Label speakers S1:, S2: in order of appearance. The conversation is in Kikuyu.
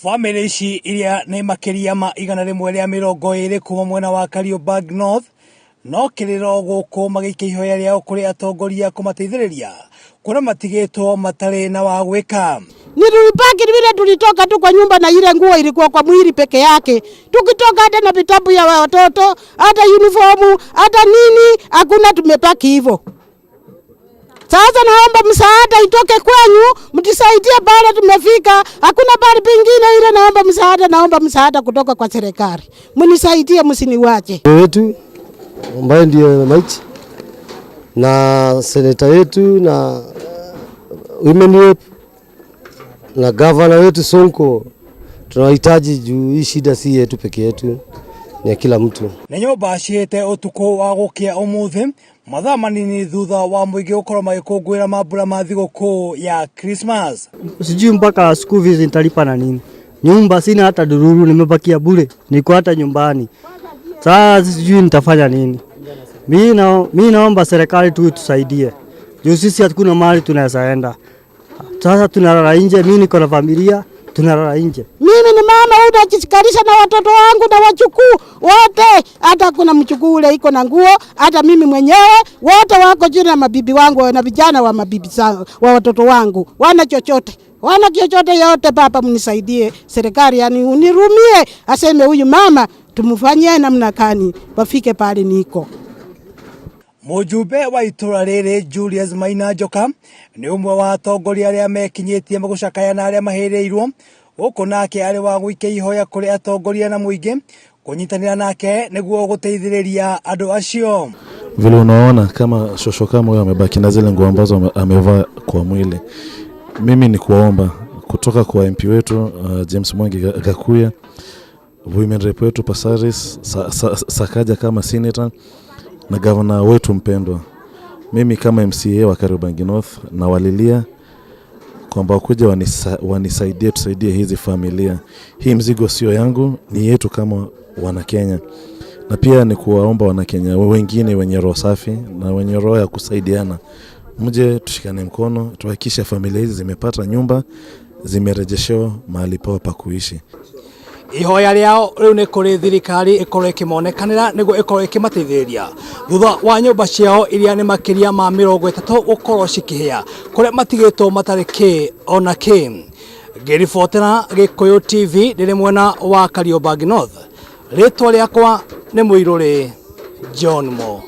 S1: Bamĩrĩ ici iria nĩ makĩria ma 120 kuma mwena wa Kariobangi North no kĩrĩro gũkũ magĩikia ihoya rĩao kũrĩ atongoria kũmateithĩrĩria kuona matigĩtwo matarĩ na wa gwĩka.
S2: Ni tulibaki vile tulitoka tu kwa nyumba na ile nguo ilikuwa kwa mwili peke yake. Tukitoka hata na vitabu ya watoto, hata uniformu, hata nini, hakuna, tumebaki hivyo. Sasa naomba msaada itoke kwenyu, mtusaidie pale tumefika, hakuna pale pengine ile. Naomba msaada, naomba msaada kutoka kwa serikali, mnisaidie, msiniwache.
S3: Wetu ambaye ndiye maiti na seneta yetu na women rep na gavana wetu Sonko, tunahitaji juu hii shida si yetu peke yetu, ni ya kila mtu.
S1: Nĩ nyũmba cihĩte ũtukũ wa gũkĩa ũmũthĩ mathaa manini thutha wa mũingĩ gũkorwo magĩkũngũĩra mambura ma thigũkũ ya Christmas.
S4: Sijui mpaka school fees nitalipa na nini. Nyumba sina hata dururu, nimebakia bure, niko hata nyumbani. Sasa sijui nitafanya nini. Mi naomba serikali tu tusaidie, juu sisi hakuna mahali tunaweza enda. Sasa tunalala nje, mi niko na familia, tunalala nje.
S2: Mimi ni mama unajishikanisha na watoto wangu na wachukuu wote, hata kuna mchukuu ule iko na nguo, hata mimi mwenyewe, wote wako chini na mabibi wangu na vijana wa mabibi wa watoto wangu, wana chochote wana chochote yote. Baba, mnisaidie serikali, yani unirumie, aseme huyu mama tumfanyie namna gani, wafike pale niko.
S1: Mũjumbe wa itũra rĩrĩ Julius Maina Njoka nĩ ũmwe wa atongoria arĩa mekinyĩtie gũcakaya na arĩa mahĩrĩirwo gũkũ nake arĩ wa gũikia ihoya kũrĩ atongoria na mũingĩ kũnyitanĩra nake nĩguo gũteithĩrĩria andũ acio.
S5: Vile unaona kama shosho kama huyo amebaki na zile nguo ambazo amevaa kwa mwili, mimi ni kuwaomba kutoka kwa MP wetu James Mwangi Gakuya, women rep wetu Passaris Sakaja kama senator na gavana wetu mpendwa, mimi kama MCA wa Kariobangi North nawalilia kwamba wakuja wanisaidie, tusaidie hizi familia. Hii mzigo sio yangu, ni yetu kama Wanakenya, na pia ni kuwaomba Wanakenya wengine wenye roho safi na wenye roho ya kusaidiana, mje tushikane mkono, tuhakikishe familia hizi zimepata nyumba, zimerejeshewa mahali pao pa kuishi.
S1: Ihoya rĩao rĩu nĩ kũrĩ thirikari ĩkorwo ĩkĩmonekanĩra nĩguo ĩkorwo ĩkĩmateithĩrĩria thutha wa nyũmba ciao iria nĩ makĩria ma 30 gũkorwo cikĩhĩa kũrĩa matigĩtwo matarĩ kĩ ona kĩ. Ngĩribotera Gĩkũyũ TV ndĩrĩ mwena wa Kariobangi North, rĩtwa rĩakwa nĩ Mũirũrĩ John Mo.